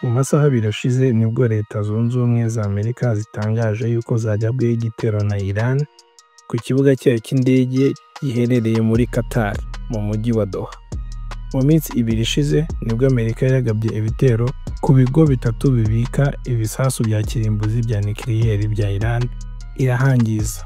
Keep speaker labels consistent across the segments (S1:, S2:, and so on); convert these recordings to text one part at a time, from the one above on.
S1: Mu masaha 2 ashize nibwo Leta Zunze Ubumwe za Amerika zitangaje yuko zagabweho igitero na Iran ku kibuga cyayo cy'indege giherereye muri Qatar mu mujyi wa Doha. Mu minsi 2 ishize nibwo Amerika yagabye ibitero ku bigo 3 bibika ibisasu bya kirimbuzi bya nucleaire bya Iran irahangiza.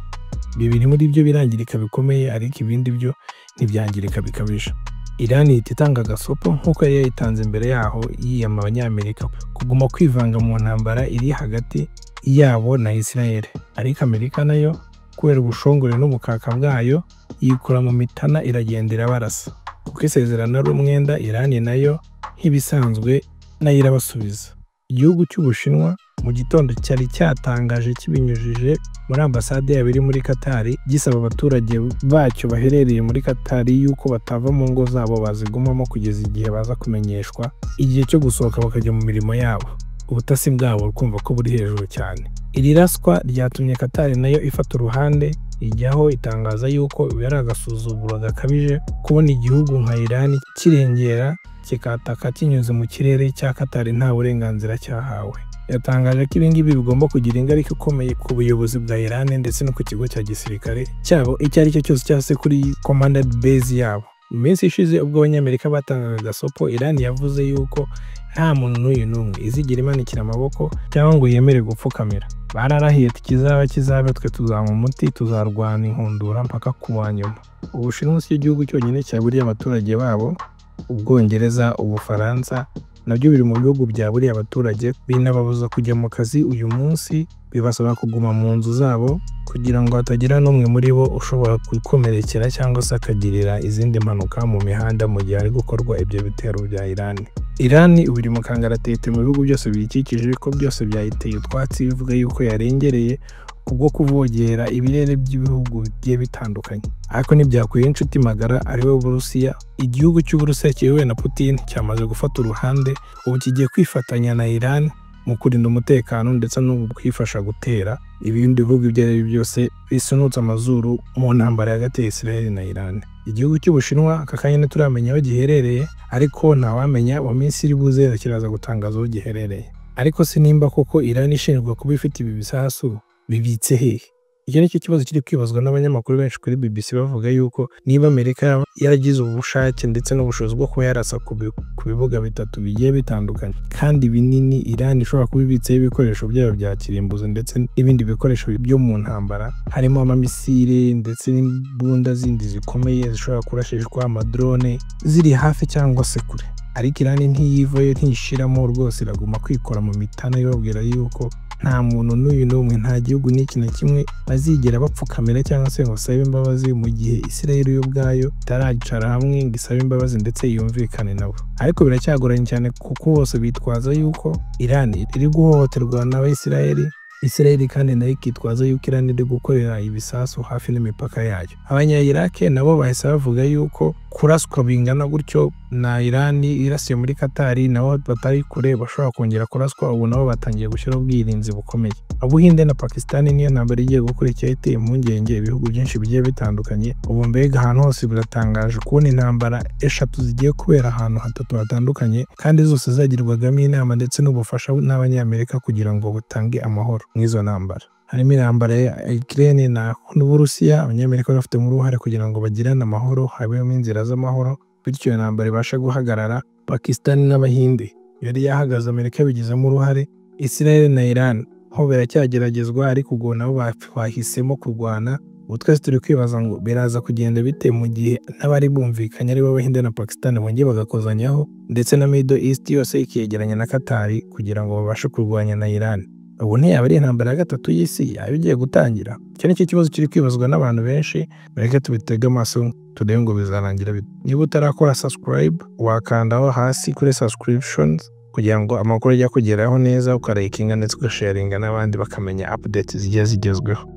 S1: 2 muri byo birangirika bikomeye, ariko ibindi byo ntibyangirika bikabije. Iran ihita itanga agasopo nk'uko yari yayitanze imbere yaho, yiyama Abanyamerika kuguma kwivanga mu ntambara iri hagati yabo na Israel. Ariko Amerika nayo kubera ubushongore n'ubukaka bwayo yikura mu mitana iragenda irabarasa. Kuko isezerano ari umwenda, Iran nayo nk'ibisanzwe nayo irabasubiza. Igihugu cy'Ubushinwa mu gitondo cyari cyatangaje kibinyujije muri ambasade yabo iri muri Qatar, gisaba abaturage bacyo baherereye muri Qatar yuko batava mu ngo zabo bazigumamo kugeza igihe baza kumenyeshwa igihe cyo gusohoka bakajya mu mirimo yabo. Ubutasi bwabo kumva ko buri hejuru cyane. Iri raswa ryatumye Qatar nayo ifata uruhande, ijyaho itangaza yuko ibi ari agasuzuguro gakabije kubona igihugu nka Iran kirengera kikataka kinyuze mu kirere cya Qatar nta burenganzira cyahawe. Yatangaje ko ibi ngibi bigomba kugira ingaruka ikomeye ku buyobozi bwa Iran ndetse no ku kigo cya gisirikare cyabo icyo ari cyo cyose, cyangwa se kuri commanded base yabo. Mu minsi ishize ubwo Abanyamerika batangaga gasopo, Iran yavuze yuko nta muntu n'uyu n'umwe izigera imanikira amaboko cyangwa ngo yemere gupfukamira. Bararahiye ati kizaba kizabe, twe tuzanywa umuti, tuzarwana inkundura mpaka ku wa nyuma. Ubushinwa si cyo gihugu cyonyine cyaburiye abaturage babo. Ubwongereza, Ubufaransa nabyo biri mu bihugu byaburiye abaturage, binababuza kujya mu kazi uyu munsi, bibasaba kuguma mu nzu zabo kugira ngo hatagira n'umwe muri bo ushobora gukomerekera cyangwa se akagirira izindi mpanuka mu mihanda mu gihe hari gukorwa ibyo bitero bya Iran. Iran ubu iri mu kangaratete mu bihugu byose biyikikije, ko byose byayiteye utwatsi bivuga yuko yarengereye kubwo kuvogera ibirere by'ibihugu bigiye bitandukanye. Ariko ntibyakuye inshuti magara ariwe Burusiya. Igihugu cy'Uburusiya kiyobowe na Putin cyamaze gufata uruhande, ubu kigiye kwifatanya na Iran mu kurinda umutekano ndetse no kwifasha gutera ibindi bihugu ibyo ari byo byose bisunutse amazuru mu ntambara hagati ya Israel na Iran. Igihugu cy'Ubushinwa aka kanya ntituramenya aho giherereye, ariko ntawamenya mu minsi iri buze kiraza gutangaza aho giherereye. Ariko se nimba koko Iran ishinjwa kuba ifite ibi bisasu bibitse hehe? Icyo ni cyo kibazo kiri kwibazwa n'abanyamakuru benshi kuri BBC, bavuga yuko niba Amerika yaragize ubushake ndetse n'ubushobozi bwo kuba yarasa ku bibuga 3 bigiye bitandukanye kandi binini, Iran ishobora kuba ibitseho ibikoresho byayo bya kirimbuzi ndetse n'ibindi bikoresho byo mu ntambara, harimo amamisire ndetse n'imbunda zindi zikomeye zishobora kurashishwa amadrone ziri hafi cyangwa se kure. Ariko Iran ntiyivayo, ntishiramo rwose, iraguma kwikora mu mitana ibabwira yuko nta muntu n'uyu n'umwe, nta gihugu n'iki na kimwe bazigera bapfukamira cyangwa se ngo basabe imbabazi mu gihe Israel yo ubwayo itaracara hamwe ngo isabe imbabazi ndetse yumvikane nabo. Ariko biracyagoranye cyane kuko bose bitwaza yuko Iran iri guhohoterwa n'Abayisiraheli, Israel kandi nayo ikitwaza yuko Iran iri gukorera ibisasu hafi n'imipaka yayo. Abanya-Iraq nabo bahise bavuga yuko kuraswa bingana gutyo na Iran irasiye muri Qatar nabo batari kure bashobora kongera kuraswa, ubu nabo batangiye gushyiraho ubwirinzi bukomeye. Ubuhinde na Pakistan niyo ntambara igiye gukurikira iteye impungenge ibihugu byinshi bigiye bitandukanye. Ubu mbega ahantu hose biratangaje kubona intambara 3 zigiye kubera ahantu 3 hatandukanye, kandi zose zagirwagamo inama ndetse n'ubufasha n'Abanyamerika kugira ngo butange amahoro mu izo ntambara. Harimo intambara ya Ukraine na n'Uburusiya, Abanyamerika bafitemo uruhare kugira ngo bagirane amahoro, habemo inzira z'amahoro, bityo iyo ntambara ibashe guhagarara. Pakistan n'Abahinde yari yahagaze, Amerika bigizemo uruhare. Israel na Iran ho biracyageragezwa, ariko ubwo nabo bahisemo kurwana. Ubu twese turi kwibaza ngo biraza kugenda bite mu gihe n'abari bumvikanye aribo Abahinde na Pakistan bongeye bagakozanyaho, ndetse na Middle East yose ikiyegeranya na Qatar kugira ngo babashe kurwanya na Iran. Ubu ntiyaba ari intambara ya 3 y'isi yaba igiye gutangira? Icyo nicyo kibazo kiri kwibazwa n'abantu benshi. Mureke tubitege amaso turebe ngo bizarangira bite. Niba utarakora subscribe, wakandaho hasi kuri subscriptions kugira ngo amakuru ajye akugeraho neza, ukarayikinga ndetse ugasharinga n'abandi bakamenya updates zigiye zigezweho.